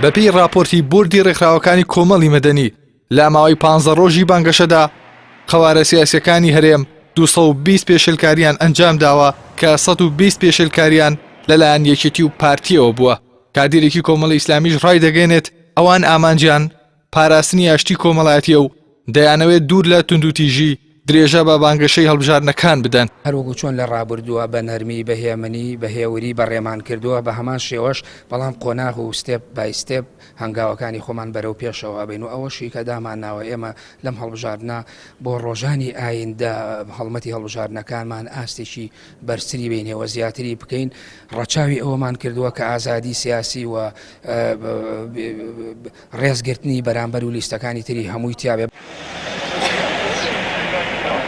بەپێی ڕاپۆرتی بۆردی ڕێکخراوەکانی کۆمەڵی مەدەنی لە ماوەی پانزە ڕۆژی بانگەشەدا قەوارە سیاسیەکانی هەرێم 220 پێشێلکاریان ئەنجام داوە کە 120 پێشێلکاریان لەلایەن یەکێتی و پارتیەوە بووە. کادیرێکی کۆمەڵی ئیسلامیش ڕایدەگەیەنێت ئەوان ئامانجیان پاراستنی ئاشتی کۆمەڵایەتیە و دەیانەوێت دوور لە توندوتیژی درێژە بە بانگەشەی هەڵبژاردنەکان بدەن. هەروەکو چۆن لە ڕابردووە بە نەرمی، بە هێمنی، بە هێوری بەڕێمان کردووە، بە هەمان شێوەش، بەڵام قۆناغ و step by step هەنگاوەکانی خۆمان بەرەو پێشەوە ئەبەین و ئەوەشی کە دامانناوە ئێمە لەم هەڵبژاردنە بۆ ڕۆژانی ئایندە هەڵمەتی هەڵبژاردنەکانمان ئاستێکی بەرزتری بینێ و زیاتری بکەین، ڕەچاوی ئەوەمان کردووە کە ئازادی سیاسی و ڕێزگرتنی بەرامبەر و لیستەکانی تری هەمووی تیابێ.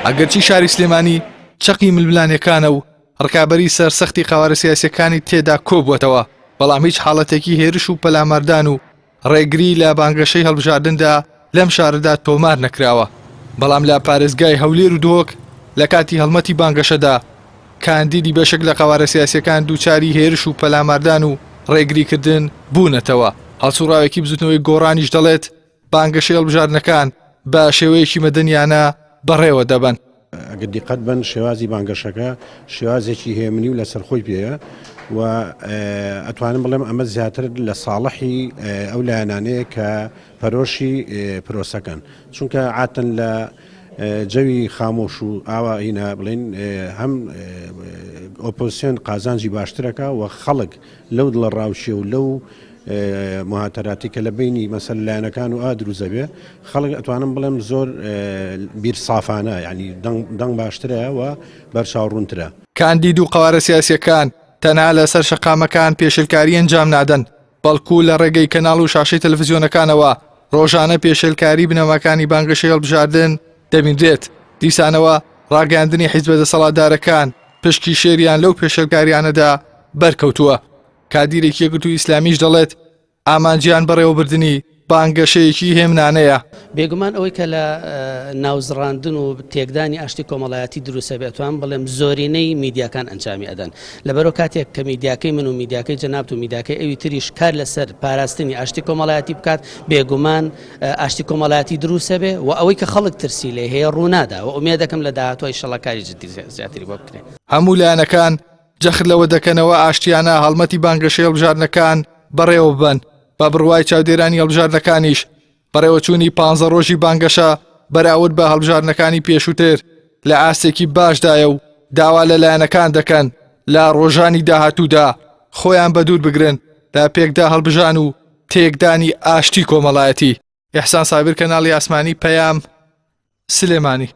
ئەگەرچی شاری سلێمانی چەقی ململانێکانە و ڕکابەری سەرسەختی قەوارە سیاسیەکانی تێدا کۆبووەتەوە، بەڵام هیچ حاڵەتێکی هێرش و پەلاماردان و ڕێگری لە بانگەشەی هەڵبژاردندا لەم شارەدا تۆمار نەکراوە، بەڵام لە پارێزگای هەولێر و دهۆک لە کاتی هەڵمەتی بانگەشەدا کاندیدی بەشێک لە قەوارە سیاسیەکان دووچاری هێرش و پەلاماردان و ڕێگریکردن بوونەتەوە. هەڵسوڕاوێکی بزوتنەوەی گۆڕانیش دەڵێت، بانگەشەی هەڵبژاردنەکان بە شێوەیەکی مەدەنیانە بەڕێوە دەبەن. ئەگەر دیقەت بەن شێوازی بانگەشەکە شێوازێکی هێمنی و لەسەرخۆی پێیە و ئەتوانم بڵێم ئەمە زیاتر لە ساڵحی ئەو لایەنانەیە کە پەرۆشی پرۆسەکەن چونکە عاتەن لە جەوی خامۆش و ئاوا هینا بڵین هەم ئۆپۆزیسیۆن قازانجی باشترەکە و خەڵک لەو دڵە ڕاوچێ و لەو مهاتەراتی کە لە بینی مەسەل لایەنەکان و ئا دروست دەبێ خەڵک ئەتوانم بڵێم زۆر بیر سافانە یعنی دەنگ باشترە و بەرچاو ڕوونترە. کاندید و قەوارە سیاسیەکان تەنها لەسەر شەقامەکان پێشێلکاری ئەنجام نادەن، بەڵکو لە ڕێگەی کەناڵ و شاشەی تەلەفزیۆنەکانەوە ڕۆژانە پێشێلکاری بنەماکانی بانگەشەی هەڵبژاردن دەبینرێت. دیسانەوە ڕاگەیاندنی حیزبە دەسەڵاتدارەکان پشکی شێریان لەو پێشێلکاریانەدا بەرکەوتووە. کادیرێکی یەکگرتووی ئیسلامیش دەڵێت، ئامانجیان بەڕێوەبردنی بانگەشەیەکی هێمنانەیە. بێگومان ئەوەی کە لە ناوزڕاندن و تێکدانی ئاشتی کۆمەڵایەتی دروستە بێ ئەتوانم بڵێم زۆرینەی میدیاکان ئەنجامی ئەدەن لەبەرو کاتێک کە میدیاکەی من و میدیاکەی جەنابت و میدیاکەی ئەوی تریش کار لەسەر پاراستنی ئاشتی کۆمەڵایەتی بکات بێگومان ئاشتی کۆمەڵایەتی دروستە بێ و ئەوەی کە خەڵک ترسی لێ هەیە ڕوونادا و ئومێدەکەم لە داهاتووە ئیشەڵا کاری جدی زیاتری بۆ بکرێ. هەموو لایەنەکان جەخت لەوە دەکەنەوە ئاشتیانە هەڵمەتی بانگەشەی هەڵبژاردنەکان بەڕێوەببەن، بە بڕوای چاودێرانی هەڵبژاردنەکانیش بەڕێوەچوونی پانزە ڕۆژی بانگەشە بەراورد بە هەڵبژاردنەکانی پێشووتر لە ئاستێکی باشدایە و داوا لە لایەنەکان دەکەن لە ڕۆژانی داهاتوودا خۆیان بەدوور بگرن لە پێکدا هەڵبژان و تێکدانی ئاشتی کۆمەڵایەتی. ئیحسان سابیر کەناڵی ئاسمانی پەیام، سلێمانی.